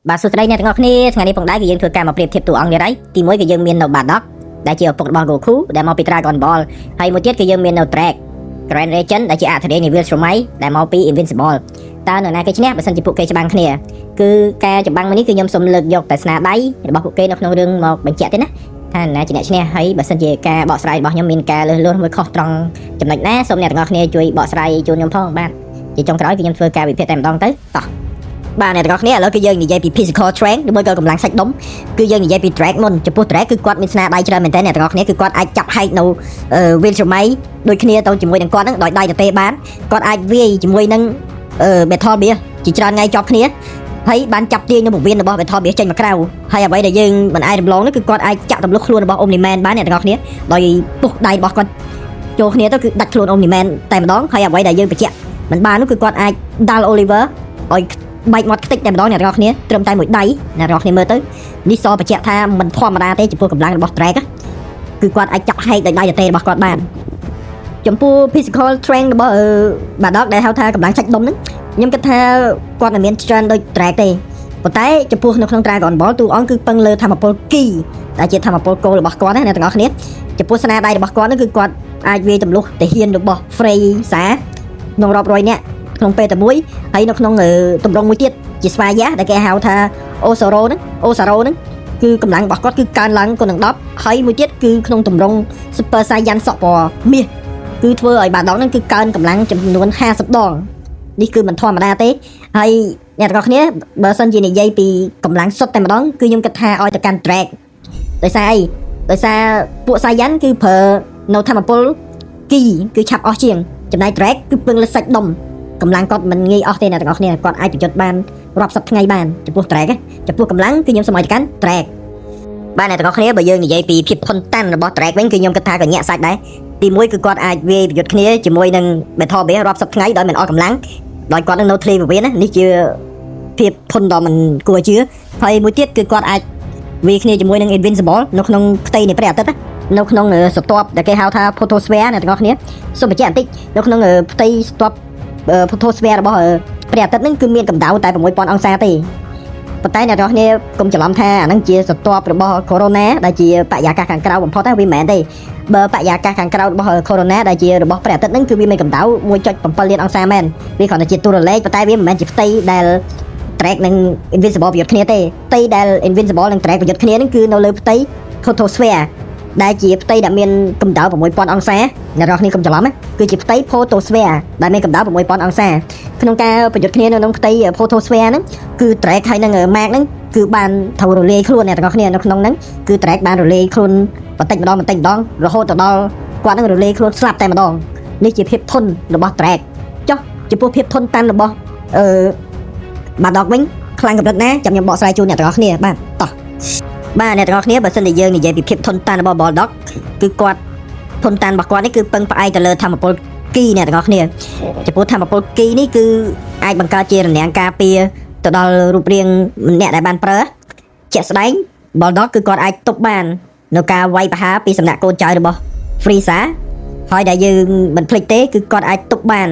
បាទសួស្តីអ្នកទាំងអស់គ្នាថ្ងៃនេះផងដែរគឺយើងធ្វើការមកប្រៀបធៀបតួអង្គនារីទីមួយគឺយើងមាននៅ Bardock ដែលជាឪពុករបស់ Goku ដែលមកពី Dragon Ball ហើយមួយទៀតគឺយើងមាននៅ Trunks Grand Regent ដែលជាអធិរាជនៃ Will ស្រមៃដែលមកពី Invincible តើនរណាគេឈ្នះបើសិនជាពួកគេច្បាំងគ្នាគឺការច្បាំងមួយនេះគឺខ្ញុំសូមលើកយកតែស្នាដៃរបស់ពួកគេនៅក្នុងរឿងមកបញ្ជាក់ទេណាថានរណាជាអ្នកឈ្នះហើយបើសិនជាការបកស្រាយរបស់ខ្ញុំមានការលើសលួសមួយខុសត្រង់ចំណុចណាសូមអ្នកទាំងអស់គ្នាជួយបកស្រាយជូនខ្ញុំផងបាទជាចុងក្រោយគឺខ្ញុំធ្វើការវិភាគតែម្ដងទៅតោះ បាទអ្នកទាំងអស់គ្នាឥឡូវគឺយើងនិយាយពី physical strength ឬមួយក៏កម្លាំងសាច់ដុំគឺយើងនិយាយពី Trunks មុនចំពោះ Trunks គឺគាត់មានស្នាដៃច្រើនមែនទែនអ្នកទាំងអស់គ្នាគឺគាត់អាចចាប់ហែកនៅ Will ស្រមៃដូចគ្នាទៅជាមួយនឹងគាត់ហ្នឹងដោយដៃទទេបានគាត់អាចវាយជាមួយនឹង Battle Beast ជាច្រើនថ្ងៃជាប់គ្នាហើយបានចាប់ទាញនៅពវៀនរបស់ Battle Beast ចេញមកក្រៅហើយអ្វីដែលយើងមិនអាចរំលងនោះគឺគាត់អាចចាក់ទម្លុះខ្លួនរបស់ Omni Man បានអ្នកទាំងអស់គ្នាដោយពុះដៃរបស់គាត់ចូលគ្នាទៅគឺដាច់ខ្លួន Omni Man តែម្ដងហើយអ្វីដែលយើងបញ្ជាក់មិនបាននោះគឺគាត់អាចដាល់ Oliver ឲ្យ បែកមាត់ខ្ទេចតែម្ដងអ្នកទាំងអស់គ្នាត្រឹមតែមួយដៃអ្នកទាំងអស់គ្នាមើលទៅនេះសបញ្ជាក់ថាមិនធម្មតាទេចំពោះកម្លាំងរបស់ Trunks គឺគាត់អាចចាប់ហែកដោយដៃទទេរបស់គាត់បានចំពោះ physical strength របស់Bardock ដែលហៅថាកម្លាំងសាច់ដុំហ្នឹងខ្ញុំគិតថាគាត់មិនមានច្រើនដូច Trunks ទេប៉ុន្តែចំពោះនៅក្នុង Dragon Ball តួអង្គគឺពឹងលើថាមពលគីដែលជាថាមពលគោលរបស់គាត់ណាអ្នកទាំងអស់គ្នាចំពោះស្នាដៃរបស់គាត់ហ្នឹងគឺគាត់អាចវាយទម្លុះទាហានរបស់ Frieza ក្នុងរាប់រយនាក់ក្នុងពេលតែមួយហើយនៅក្នុងទម្រង់មួយទៀតជាស្វាយ៉ាដែលគេហៅថាអូសារ៉ូហ្នឹងអូសារ៉ូហ្នឹងគឺកម្លាំងរបស់គាត់គឺកើនឡើងគុណនឹង10ហើយមួយទៀតគឺក្នុងទម្រង់ Super Saiyan សក់ពណ៌មាសគឺធ្វើឲ្យបាដងហ្នឹងគឺកើនកម្លាំងចំនួន50ដងនេះគឺមិនធម្មតាទេហើយអ្នកទាំងអស់គ្នាបើសិនជានិយាយពីកម្លាំងសុទ្ធតែម្ដងគឺខ្ញុំគិតថាឲ្យទៅកាន់ Trunks ដោយសារអីដោយសារពួក Saiyan គឺប្រើនៅថាមពលគីគឺឆាប់អស់ជាងចំណែក Trunks គឺពឹងលើសាច់ដុំកម្លាំងគាត់មិនងាយអស់ទេអ្នកទាំងអស់គ្នាគាត់អាចប្រយុទ្ធបានរាប់សិបថ្ងៃបានចំពោះ Trunks ចំពោះកម្លាំងគឺខ្ញុំសូមឲ្យទៅកាន់ Trunks បាទអ្នកទាំងអស់គ្នាបើយើងនិយាយពីភាពធន់តាន់របស់ Trunks វិញគឺខ្ញុំគិតថាក៏ញាក់សាច់ដែរទីមួយគឺគាត់អាចវាយប្រយុទ្ធគ្នាជាមួយនឹង Battle Beast រាប់សិបថ្ងៃដោយមិនអស់កម្លាំងដោយគាត់នឹងនៅធ្លាយពវៀនណានេះជាភាពធន់ដ៏មិនគួរជឿហើយមួយទៀតគឺគាត់អាចវាយគ្នាជាមួយនឹង Invincible នៅក្នុងផ្ទៃនៃព្រះអាទិត្យណានៅក្នុងស្រទាប់ដែលគេហៅថា Photosphere អ្នកទាំងអស់គ្នាសូមបញ្ជាក់បន្តិចនៅក្នុងផ្ទៃស្រទាប់ photosphere របស់ព្រះអាទិត្យហ្នឹងគឺមានកម្ដៅតែ6000អង្សាទេប៉ុន្តែអ្នកទាំងអស់គ្នាកុំច្រឡំថាអាហ្នឹងជាស្រទាប់របស់ Corona ដែលជាបរិយាកាសខាងក្រៅបំផុតណាវាមិនមែនទេបើបរិយាកាសខាងក្រៅរបស់ Corona ដែលជារបស់ព្រះអាទិត្យហ្នឹងគឺវាមានកម្ដៅ1.7លានអង្សាមែនវាគ្រាន់តែជាទូរលេខប៉ុន្តែវាមិនមែនជាផ្ទៃដែល Trunks និង Invincible ប្រយុទ្ធគ្នាទេផ្ទៃដែល Invincible និង Trunks ប្រយុទ្ធគ្នាហ្នឹងគឺនៅលើផ្ទៃ photosphere ដែលជាផ្ទៃដែលមានកម្ដៅ6000អង្សាអ្នកទាំងអស់គ្នាកុំច្រឡំណាគឺជាផ្ទៃ photosphere ដែលមានកម្ដៅ6000អង្សាក្នុងការប្រយុទ្ធគ្នានៅក្នុងផ្ទៃ photosphere ហ្នឹងគឺ Trunks ហើយនឹង Mark ហ្នឹងគឺបានត្រូវរលាយខ្លួនអ្នកទាំងអស់គ្នានៅក្នុងហ្នឹងគឺ Trunks បានរលាយខ្លួនបន្តិចម្ដងបន្តិចម្ដងរហូតទៅដល់គាត់ហ្នឹងរលាយខ្លួនស្លាប់តែម្ដងនេះជាភាពធន់របស់ Trunks ចុះចំពោះភាពធន់តាន់របស់អឺBardock វិញខ្លាំងកម្រិតណាចាំខ្ញុំបកស្រាយជូនអ្នកទាំងអស់គ្នាបាទតោះបាទអ្នកទាំងអស់គ្នាបើសិនជាយើងនិយាយពីភាពធន់តាន់របស់ Bardock គឺគាត់ធន់តាន់របស់គាត់នេះគឺពឹងផ្អែកទៅលើថាមពលគីអ្នកទាំងអស់គ្នាចំពោះថាមពលគីនេះគឺអាចបង្កើតជារនាំងការពារទៅដល់រូបរាងម្នាក់ដែលបានប្រើជាក់ស្ដែង Bardock គឺគាត់អាចទប់បាននៅការវាយប្រហារពីសំណាក់កូនចៅរបស់ Frieza ហើយដែលយើងមិនភ្លេចទេគឺគាត់អាចទប់បាន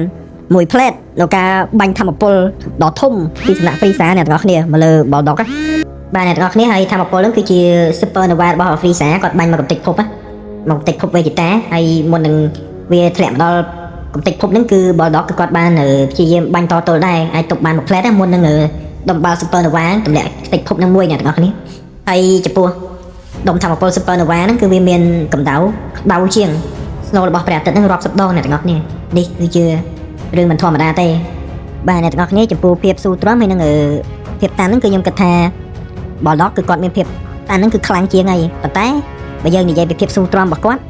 មួយផ្លែតនៅការបាញ់ថាមពលដ៏ធំពីសំណាក់ Frieza អ្នកទាំងអស់គ្នាមកលើ Bardock ណាបាទអ្នកទាំងអស់គ្នាហើយថាមពលហ្នឹងគឺជា Super Nova របស់ Frieza គាត់បាញ់មកកម្ទេចភពណាមកកម្ទេចភព Vegeta ហើយមុននឹងវាធ្លាក់មកដល់កម្ទេចភពហ្នឹងគឺ Bardock គឺគាត់បានព្យាយាមបាញ់តទល់ដែរអាចទប់បានមួយផ្លែតណាមុននឹងដុំបាល់ Super Nova ទម្លាក់កម្ទេចភពហ្នឹងមួយអ្នកទាំងអស់គ្នាហើយចំពោះដុំថាមពល Super Nova ហ្នឹងគឺវាមានកម្ដៅក្ដៅជាង Snow របស់ព្រះអាទិត្យហ្នឹងរាប់សិបដងអ្នកទាំងអស់គ្នានេះគឺជារឿងមិនធម្មតាទេបាទអ្នកទាំងអស់គ្នាចំពោះភាពស៊ូទ្រាំហើយនឹងភាពតានហ្នឹងគឺខ្ញុំគិតថា Bardock គឺគាត់មានភាពតានហ្នឹងគឺខ្លាំងជាងហើយប៉ុន្តែបើយើងនិយាយពីភាពស៊ូទ្រាំរបស់គាត់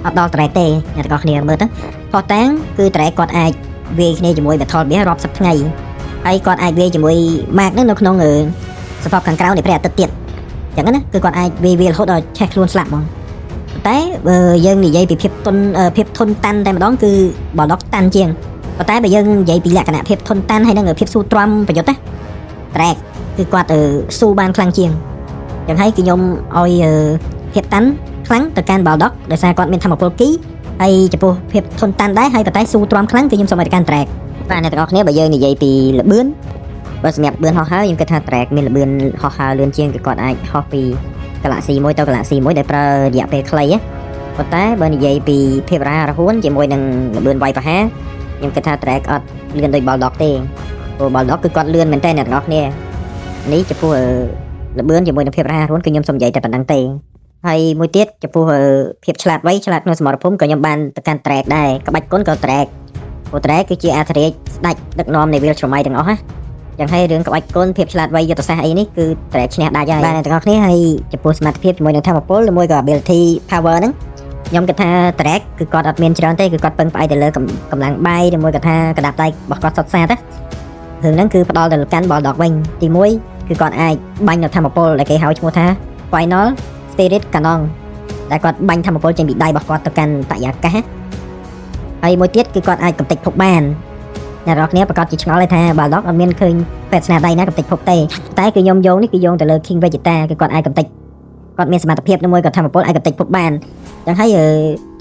អត់ដល់ Trunks ទេអ្នកទាំងអស់គ្នាមើលទៅផោះតាំងគឺ Trunks គាត់អាចវាយគ្នាជាមួយ Battle Beast រាប់សិបថ្ងៃហើយគាត់អាចវាយជាមួយ Mark ហ្នឹងនៅក្នុងសភពខាងក្រៅនៃព្រះអាទិត្យទៀតអញ្ចឹងណាគឺគាត់អាចវាយវារហូតដល់ឆេះខ្លួនស្លាប់ហ្មងតែបើយើងនិយាយពីភាពទុនភាពធន់តាន់តែម្ដងគឺ Bardock តាន់ជាងប៉ុន្តែបើយើងនិយាយពីលក្ខណៈភាពធន់តាន់ហើយនឹងភាពស៊ូទ្រាំប្រយុទ្ធណា Trunks គឺគាត់ស៊ូបានខ្លាំងជាងចឹងហើយគឺខ្ញុំឲ្យភាពតាន់ខ្លាំងទៅកាន់ Bardock ដោយសារគាត់មានថាមពលគីហើយចំពោះភាពធន់តាន់ដែរហើយប៉ុន្តែស៊ូទ្រាំខ្លាំងគឺខ្ញុំសូមឲ្យទៅកាន់ Trunks បាទអ្នកទាំងអស់គ្នាបើយើងនិយាយពីលបឿន បើសម្រាប់លឿនហោះហើរខ្ញុំគិតថា Drake មានល្បឿនហោះហើរលឿនជាងគឺគាត់អាចហោះពី galaxy មួយទៅ galaxy មួយដែលប្រើរយៈពេលខ្លីណាប៉ុន្តែបើនិយាយពីភាពរហ័សរហួនជាមួយនឹងល្បឿនវាយប្រហារខ្ញុំគិតថា Drake អត់លឿនដូច Bardock ទេព្រោះ Bardock គឺគាត់លឿនមែនតើអ្នកទាំងអស់គ្នានេះចំពោះល្បឿនជាមួយនឹងភាពរហ័សរហួនគឺខ្ញុំសូមនិយាយតែប៉ុណ្្នឹងទេហើយមួយទៀតចំពោះភាពឆ្លាតវៃឆ្លាតក្នុងសមរភូមិក៏ខ្ញុំបានទៅកាន់ Drake ដែរក្បាច់គុណក៏ Drake ព្រោះ Drake គឺជាអធិរាជស្ដេចដឹកនាំនៃវាលស្រមៃទាំងអស់ណាចឹងហើយរឿងក្បាច់គុណភាពឆ្លាតវៃយុទ្ធសាស្ត្រអីនេះគឺ Drake ឈ្នះដាច់ហើយបាទអ្នកទាំងអស់គ្នាហើយចំពោះសមត្ថភាពជាមួយនឹងធម៌ពលឬមួយក៏ ability power ហ្នឹងខ្ញុំគិតថា Drake គឺគាត់អត់មានច្រើនទេគឺគាត់ពឹងផ្អែកទៅលើកម្លាំងបាយឬមួយក៏ថាកដាប់ដៃរបស់គាត់សុទ្ធសាធណារឿងហ្នឹងគឺផ្ដល់ទៅកាន់ Bardock វិញទី1គឺគាត់អាចបាញ់នៅធម៌ពលដែលគេហៅឈ្មោះថា Final Spirit Cannon ដែលគាត់បាញ់ធម៌ពលចេញពីដៃរបស់គាត់ទៅកាន់បរិយាកាសហើយមួយទៀតគឺគាត់អាចកំទេចភពបានអ្នកនរគ្នាប្រកាសជាឆ្ងល់ហើយថា Bardock អត់មានឃើញពេទ្យស្នាដៃណាកំទេចភពទេតែគឺខ្ញុំយោងនេះគឺយោងទៅលើ King Vegeta គឺគាត់អាចកំទេចគាត់មានសមត្ថភាពមួយគាត់ធម៌ពលអាចកំទេចភពបានចឹងហើយ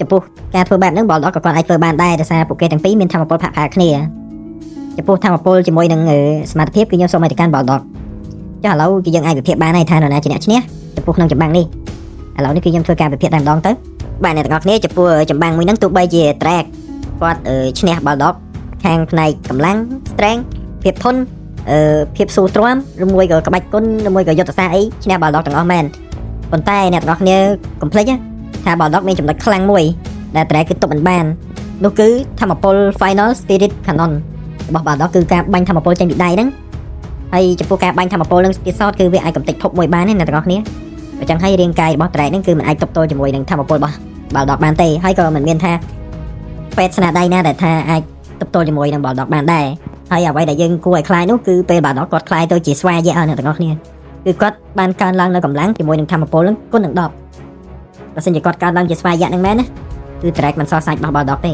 ចំពោះការធ្វើបែបហ្នឹង Bardock ក៏គាត់អាចធ្វើបានដែរដោយសារពួកគេទាំងពីរមានធម៌ពលផាក់ផាគ្នាចំពោះធម៌ពលជាមួយនឹងសមត្ថភាពគឺខ្ញុំសូមឲ្យទៅកាន់ Bardock ចុះឥឡូវគឺយើងអាចវិភាគបានហើយថានរណាជាអ្នកឈ្នះចំពោះក្នុងចម្បាំងនេះឥឡូវនេះគឺខ្ញុំធ្វើការវិភាគតែម្ដងទៅបាទអ្នកទាំងអស់គ្នាចំពោះចម្បាំងមួយហ្នឹងទោះបីជា Drake គាត់ឈ្នះ Bardock ខាងផ្នែកកម្លាំង strength ភាពធន់ភាពស៊ូទ្រាំឬមួយក៏ក្បាច់គុណឬមួយក៏យុទ្ធសាស្ត្រអីឈ្នះ Bardock ទាំងអស់មែនប៉ុន្តែអ្នកទាំងអស់គ្នាកុំភ្លេចថា Bardock មានចំណុចខ្លាំងមួយដែល Drake គឺទប់មិនបាននោះគឺធម៌ពល Final Spirit Cannon របស់ Bardock គឺការបាញ់ធម៌ពលចេញពីដៃហ្នឹងហើយចំពោះការបាញ់ធម៌ពលនឹងទៀតសោតគឺវាអាចកំទេចភពមួយបានណាអ្នកទាំងអស់គ្នាអញ្ចឹងហើយរាងកាយរបស់ Drake ហ្នឹងគឺមិនអាចទប់ទល់ជាមួយនឹងធម៌ពលរបស់ Bardock បានទេហើយក៏មិនមានថាពេទ្យស្នាដៃណាដែលថាអាចទប់ទល់ជាមួយនឹង Bardock បានដែរហើយអ្វីដែលយើងគួរឲ្យខ្លាចនោះគឺពេល Bardock គាត់ខ្លាយទៅជាស្វាយៈអ្នកទាំងអស់គ្នាគឺគាត់បានកើនឡើងនៅកម្លាំងជាមួយនឹងធម៌ពលនឹងគុណនឹង10បើសិនជាគាត់កើនឡើងជាស្វាយៈនឹងមែនណាគឺ Drake មិនសល់សាច់របស់ Bardock ទេ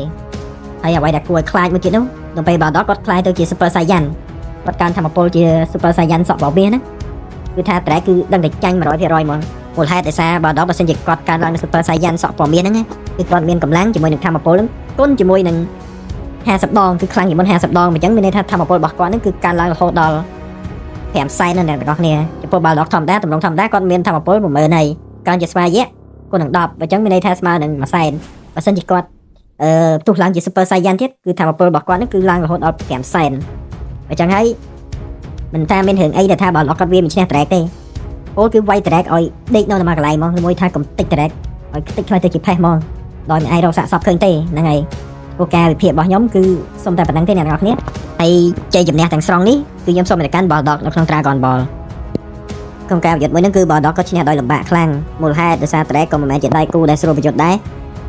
ហើយអ្វីដែលគួរឲ្យខ្លាចមួយទៀតនោះដល់ពេល Bardock គាត់ខ្លាយទៅជា Super Saiyan គាត់កើនធម៌ពលជា Super Saiyan សក់បបៀសណាគឺថា Drake គឺដឹងតែចាញ់100%ហ្មងមូលហេតុដោយសារ Bardock បើសិនជាគាត់កើនឡើងនៅ Super Saiyan សក់ពណ៌មាសហ្នឹងគឺគាត់មានកម្លាំងជាមួយនឹងធម៌ពលនឹងគុណជាមួយនឹង50ដងគឺខ្លាំងជាងមុន50ដងអញ្ចឹងមានន័យថាធម៌ពលរបស់គាត់ហ្នឹងគឺកើនឡើងរហូតដល់5សែនណាអ្នកទាំងអស់គ្នាចំពោះ Bardock ធម្មតាតម្រងធម្មតាគាត់មានធម៌ពល10000ហើយកើនជាស្វាយៈគុណនឹង10អញ្ចឹងមានន័យថាស្មើនឹង1សែនបើសិនជាគាត់ផ្ទុះឡើងជា Super Saiyan ទៀតគឺធម៌ពលរបស់គាត់ហ្នឹងគឺឡើងរហូតដល់5សែនអញ្ចឹងហើយមិនថាមានរឿងអីដែលថា Bardock គាត់វាមិនឈ្នះ Drake ទេពលគឺវាយ Drake ឲ្យដេកនៅតែមួយកន្លែងហ្មងឬមួយថាកំតិច Drake ឲ្យខ្ទេចខ្លាយទៅជាផេះហ្មងដោយមិនអាចរកសាកសពឃើញទេហ្នឹងហើយពួកការវិភាគរបស់ខ្ញុំគឺសុំតែប៉ុណ្្នឹងទេអ្នកនរគ្នាហើយជ័យជំនះទាំងស្រុងនេះគឺខ្ញុំសូមឲ្យកាន់ Bardock នៅក្នុង Dragon Ball ក្នុងការប្រយុទ្ធមួយហ្នឹងគឺ Bardock ក៏ឈ្នះដោយលំបាកខ្លាំងមូលហេតុដោយសារ Drake ក៏មិនមែនជាដៃគូដែលស្រួលប្រយុទ្ធដែរ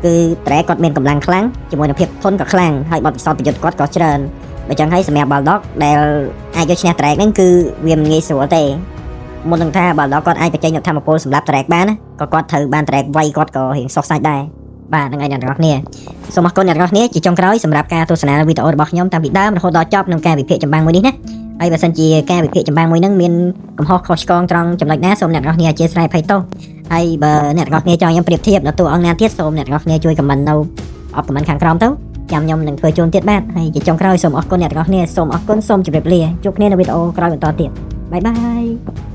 គឺ Drake គាត់មានកម្លាំងខ្លាំងជាមួយនឹងភាពធន់ក៏ខ្លាំងហើយបទពិសោធន៍ប្រយុទ្ធគាត់ក៏ច្រើនបើចឹងហើយសម្រាប់ Bardock ដែលអាចយកឈ្នះ Drake ហ្នឹងគឺវាមិនងាយស្រួលទេមុននឹងថា Bardock គាត់អាចបញ្ចេញនូវធម៌ពលសម្រាប់ Drake បានណាក៏គាត់ត្រូវបាន Drake វាយគាត់ក៏រៀងសុខសាច់ដែរបាទហ្នឹងហើយអ្នកទាំងអស់គ្នាសូមអរគុណអ្នកទាំងអស់គ្នាជាចុងក្រោយសម្រាប់ការទស្សនាវីដេអូរបស់ខ្ញុំតាំងពីដើមរហូតដល់ចប់ក្នុងការវិភាគចម្បាំងមួយនេះណាហើយបើសិនជាការវិភាគចម្បាំងមួយហ្នឹងមានកំហុសខុសឆ្គងត្រង់ចំណុចណាសូមអ្នកទាំងអស់គ្នាអធ្យាស្រ័យអភ័យទោសហើយបើអ្នកទាំងអស់គ្នាចង់ខ្ញុំប្រៀបធៀបដល់តួអង្គណាទៀតសូមអ្នកទាំងអស់គ្នាជួយ comment នៅអប comment ខាងក្រោមទៅចាំខ្ញុំនឹងធ្វើជូនទៀតបាទហើយជាចុងក្រោយសូមអរគុណអ្នកទាំងអស់គ្នាសូមអរគុណសូមជម្រាបលាជួបគ្នានៅវីដេអូក្រោយបន្តទៀត bye bye.